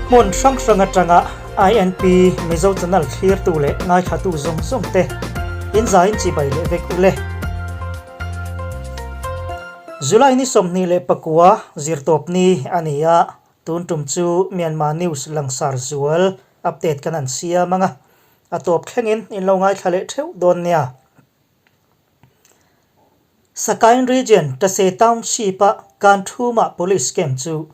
Hmun hrang hrang atanga INP Mizo Channel thlirtu leh ngaithlatu zawng zawng te inzain chibai leh vek u le. July ni 29 zirtawp ni a ni a, tun tum chu Myanmar News langsar zual update kan han siam ang a, a tawp thlengin in lo ngaithla leh theuh dawn nia. Sakain Region, Tase Township-a Kanthuma Police Camp chu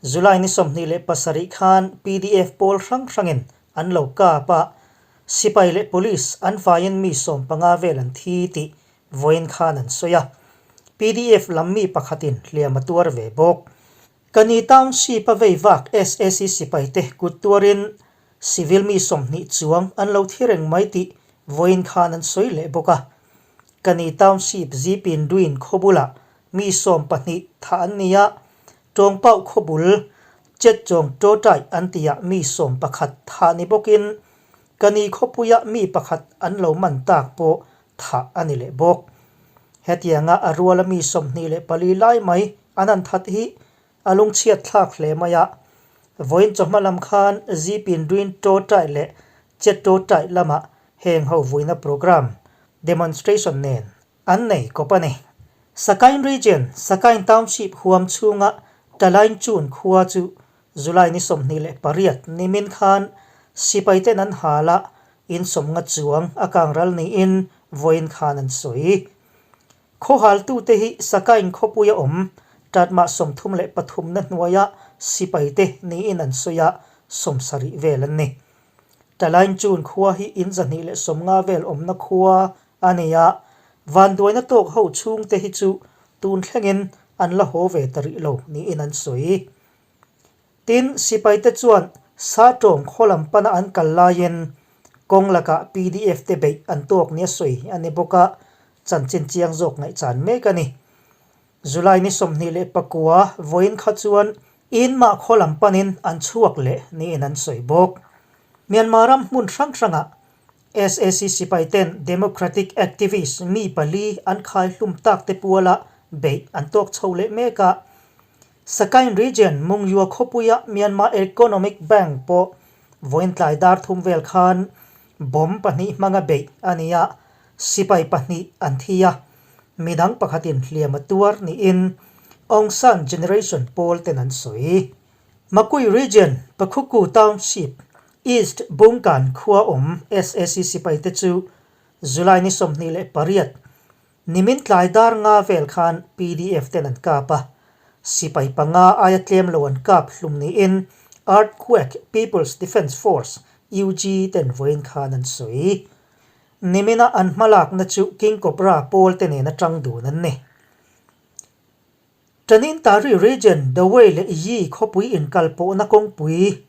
July ni 27 khan pdf pawl hrang hrangin an lo kap a, sipai leh police an vaiin mi 15 vel an thi tih vawiin khan an sawi a, pdf lam mi pakhatin hliam a tuar ve bawk. Kani Township-a vei vak sac sipaite kut tuarin civil mi 20 chuang an lo thi reng mai tih vawiin khan an sawi leh bawk a. Kani Township Zipin Duin khaw bulah mi 12 thah an ni a, Tawngpauh khaw bul Chetchawng Tawtai an tihah mi 11 thah ni bawkin Kani khawpuia mi pakhat an lo man tak pawh thah a ni leh bawk. Hetianga a ruala mi 24 lai mai an han that hi a lungchhiat thlak hle mai a. Vawiin chawhma lam khan Zipin Duin Tawtai leh Chet Tawtai lamah heng ho vuina programme, demonstration nen an nei kawp a ni. Sakain Region, Sakain Township huam chhunga Talain Chun khua chu July ni 28 nimin khan sipaiten an hal a, in 50 chuang a kang ral niin vawiin khan an sawi. Khaw haltute hi Sakain khawpuia awm Tatmah 33 na hnuaia sipaite niin an sawi a, 70 vel an ni. Talain Chun khua hi in 250 vel awmna khua a ni a, vanduaina tawk ho chhungte hi chu tun thlengin an la haw ve ta rih lo niin an sawi. Tin, sipaite chuan Satawng khaw lam pana an kal laiin kawng lakah pdf te beih an tawk nia sawi a ni bawk a, chanchin chiang zawk ngaihchan mek a ni. July ni 29 vawiin kha chuan Inmah khaw lam panin an chhuak leh niin an sawi bawk. Myanmar ram hmun hrang hrangah sac sipai ten Democratic activist mi pali an khai hlum tak te puala beih an tawk chho leh mek a. Sakain Region Mungyua khawpuia Myanmar Economic Bank pawh vawiin tlai dar thum vel khan bomb pahnih hmanga beih a ni a, sipai pahnih an thi a, midang pakhatin hliam a tuar niin Aung San Generation pawl ten an sawi. Makui Region, Pakhuku Township, East Bungkan khua awm sac sipaite chu July ni 28, nimin tlai dar nga vel khan pdf ten an kap a, sipai panga aia tlem lo an kap hlum niin Earthquake People's Defence Force, UG, ten vawiin khan an sawi. Nimina an hmalakna chu King Cobra pawl te nen atang dun an ni. Tanintari Region, Dawei leh Yi khawpui inkal pawhna kawngpui,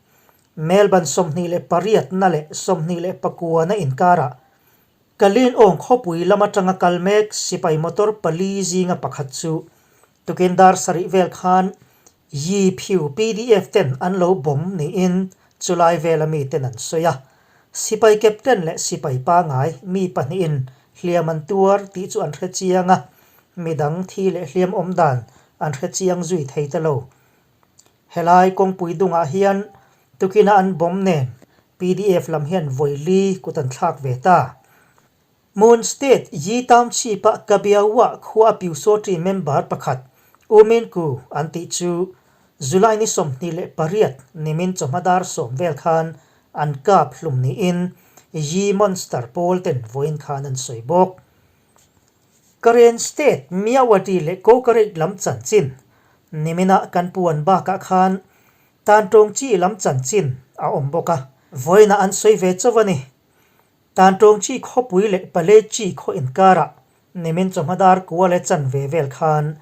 Melbourne 28 na leh 29 na inkarah Kalin Awng khawpui lam atanga kal mek sipai motor pali zinga pakhat chu tukin dar sarih vel khan Yi Phiu pdf ten an lo bomb niin chulai vela mi ten an sawi a. Sipai captain leh sipai pangai mi pahnihin hliam an tuar tih chu an hre chiang a, midang thi leh hliam awm dan an hre chiang zui thei ta lo. Helai kawngpui dungah hian tukina an bomb nen pdf lam hian vawi li kut an thlak ve ta. Mon State Yi Township-a Kabiawa khua a Pyusawṭi member pakhat U Min Ku an tih chu July ni 28 nimin chawhma dar 10 vel khan an kap hlum niin Yi Monster pawl ten vawiin khan an sawi bawk. Karen State Myawaddy leh Kawkareik lam chanchin nimina kan puan bakah khan tan tawng chi lam chanchin a awm bawk a, vawiinah an sawi ve chauh a ni. Tan tawng chi khawpui leh pale chi khaw inkarah nimin chawhma dar kua leh chanve vel khan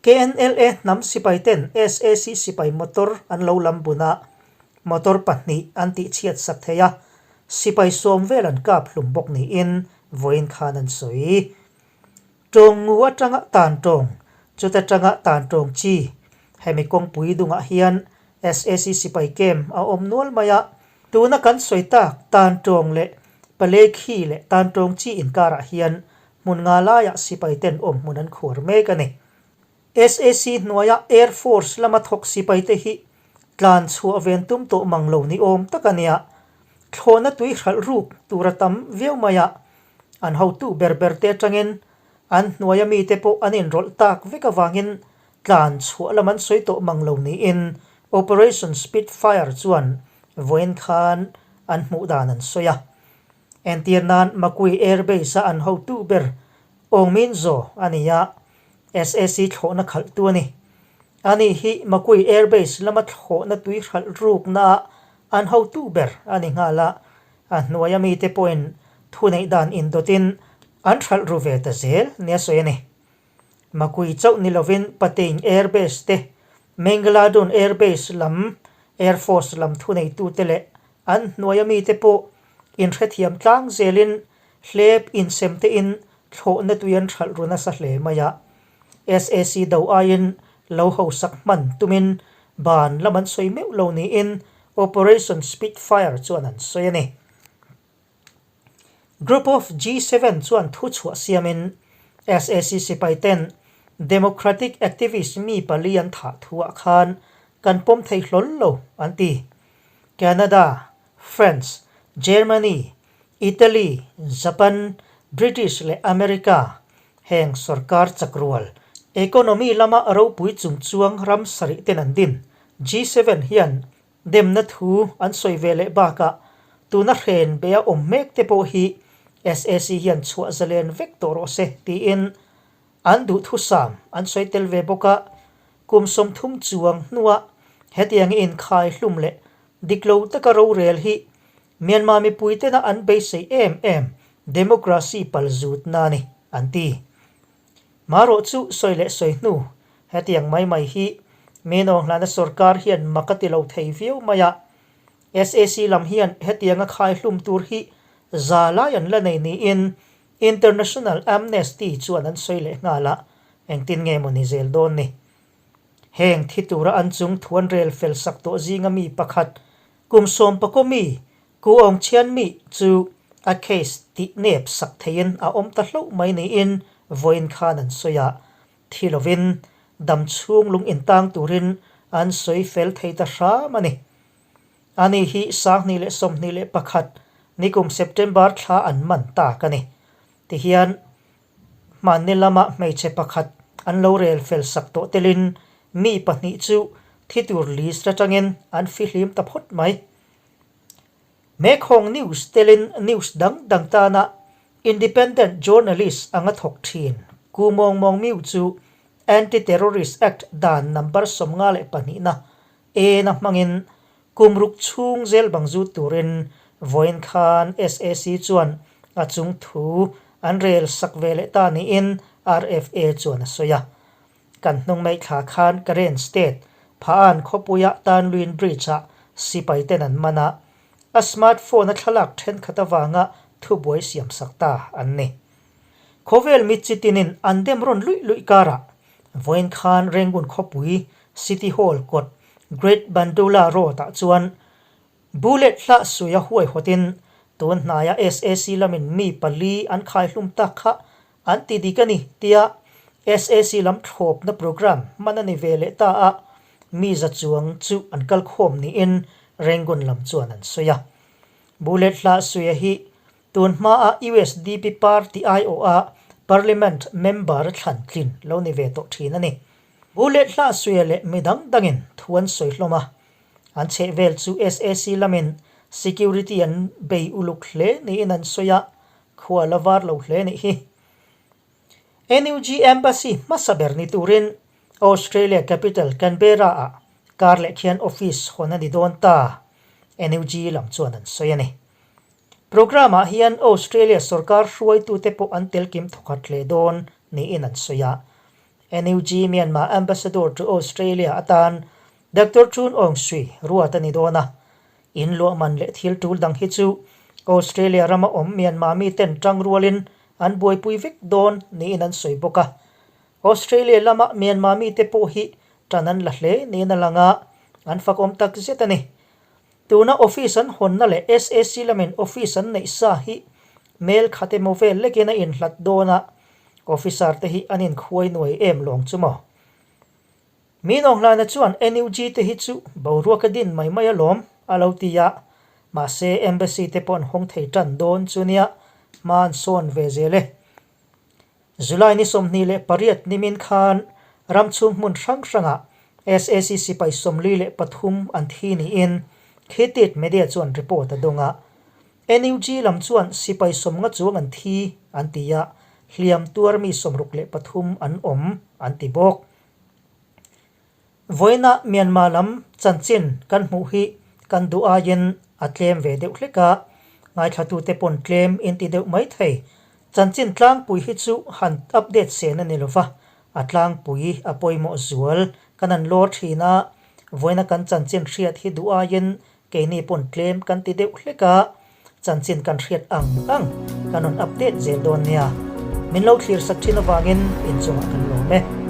KNLA hnam sipai ten sac sipai motor an lo lam bun a, motor pahnih an tihchhiat sak thei a, sipai 10 vel an kap hlum bawk niin vawiin khan an sawi. Tawng ngu atanga tan tawng, chuta tanga tan tawng chi, hemi kawngpui dungah hian sac sipai camp a awm nual mai a, tuna kan sawi tak tan tawng leh Palekhi leh tan tawng chi inkarah hian hmun nga laiah sipai ten awm hmun an khuar mek a ni. Sac hnuaia Air Force lama thawk sipai te hi Tlan chhuah ven tum tawh mang lo ni awm tak a nia. Thlawhna tui hralh ruk tur a tam viau mai a, an hotu ber ber te atangin an hnuaia mite pawh an inrawlh tak vek avangin tlan chhuah lam an sawi tawh mang lo niin Operation Spitfire chuan vawiin khan an hmuh dan an sawi a. Entir nan Makui Air Base-a an hotu ber Aung Min Zaw a ni a, SAC thlawhna khalhtu a ni. Ani hi Makui Air Base lama thlawhna tui hralh ruknaah an hotu ber a ni nghal a, a hnuaia mite pawhin thuneih dan indawtin an hralh ru ve ta zel nia sawi a ni. Makui chauh ni lovin Patein Air Base te, Mengaladun Air Base lam Air Force lam thuneitute leh an hnuaia mite pawh inhrethiam tlang zelin hlep insem tein thlawhna tui an hralh ru nasa hle mai a. SAC do aiin lo hausak hman tumin ban lam an sawi meuh lo niin Operation Spitfire chuan an sawi a ni. Group of G7 chuan thuchhuah siamin SAC sipai ten Democratic activist mi pali an thah thuah khan kan pawm thei hlawl lo an ti. Canada, France, Germany, Italy, Japan, British leh America heng sorkar chak rual economy lama ropui chungchuang ram sarih ten an din G7 hian demna thu an sawi ve leh bakah tuna hren be a awm mek te pawh hi SAC hian chhuah zalen vek tawh rawh se tiin an duhthusam an sawi tel ve bawk a, kum 30 chuang hnuah hetiang inkhai hlum leh dik lo taka rorel hi Myanmar mipui tena an beisei em em democracy pal zutna a ni, an ti. Marawh chu sawi leh sawi hnu, hetiang mai mai hi Menohlana sorkar hian mak a ti lo thei viau mai a. SAC lam hian hetianga khai hlum tur hi za lai an la nei niin International Amnesty chuan an sawi leh nghal a, engtin nge maw ni zel dawn ni. Heng thi tura an chung thuan rel fel sak tawh zinga mi pakhat Kum sawmpakaw mi Ku Aung Chian Mi chu a case tih nep sak theiin a awm ta hlauh mai niin vawiin khan an sawi a, thi lovin dam chhung lung intang turin an sawi fel thei ta hram a ni. Ani hi 2021 nikum September thla an man tak a ni. Tihian Hmanni lama hmeichhe pakhat an lo rel fel sak tawh telin mi pahnih chu thi tur list atangin an fihlim ta phawt mai. Mekhawng News telin news dang dang tana independent journalist anga thawk thin Ku Mawng Mawng Miu chu Anti-Terrorist Act dan number 52 na Ena hmangin kum ruk chhung zel bang zut turin vawiin khan SAC chuan a chung thu an rel sak ve leh ta niin RFA chuan a sawi a. Kan hnung mai thla khan Karen State, Pha-an khawpuia Tanluin Bridge-ah sipai ten an man a, a smartphone a thlalak thenkhat avanga thubuai siamsak ta an ni. Khawvel mi chi tinin an dem rawn luih luih karah Vawiin khan Rangoon khawpui City Hall kawt Great Bandula Road ah chuan Bullet hlah suia huaihawtin tun hnaia SAC lamin mi pali an khaihlum tak kha an ti dik a ni tia SAC lam thlawpna programme hman a ni ve leh ta a, mi za chuang chu an kal khawm niin Rangoon lam chuan an sawi a. Bullet hlah suia hi Tun hmaa usdp party aiawha Parliament member thlan tlin lo ni ve tawh thin a ni. Bullet hla suia leh mi dang dangin thu an sawi hlawm a. An chheh vel chu SAC lamin security an bei uluk hle niin an sawi a, khua la var lo hle nih hi. NUG Embassy hmasa ber ni turin Australia capital Canberra-ah kar leh khian office hawn a ni dawn ta, NUG lam chuan an sawi a ni. Programme-ah hian Australia sorkar hruaitute pawh an tel kim thawkhat hle dawn niin an sawi a. NUG Myanmar Ambassador to Australia atan Doctor Chun Aung Sui ruat a ni dawn a. In luah man leh thil tul dang hi chu Australia rama awm Myanmar miten tang rualin an buaipui vek dawn niin an sawi bawk a. Australia lama Myanmar mite pawh hi tan an la hle niin a lang a, an fakawm takzet a ni. Tuna office an hawnna leh SAC lamin office an neih sa hi mail khat emaw vel lekin a inhlat dawn a, officer te hi an inkhuai nuai em lawng chu maw? Min awnghlaina chuan NUG te hi chu boruak a din mai mai alawm a lo ti a, mahse Embassy te pawh an hawng thei tan dawn chu nia, hma an sawn ve zel e. July ni 28 nimin khan ram chhung hmun hrang hrangah sac sipai 43 an thi niin Khitit Media chuan report a dawng a. NUG lam chuan sipai 50 chuang an thi an ti a, hliam tuar mi 63 an awm an ti bawk. Vawiina Myanmar lam chanchin kan hmuh hi kan duh aiin a tlem ve deuh hlek a, ngaithlatute pawn tlem in ti deuh mai thei. Chanchin tlangpui hi chu han update sen a ni lova, a tlangpui a pawimawh zual kan han lawr thin a, vawiina kan chanchin hriat hi duh aiin Keini pawn tlem kan ti deuh hlek a, chanchin kan hriat ang ang kan rawn update zel dawn nia. Min lo thlir sak thin avangin inchungah kan lawm e.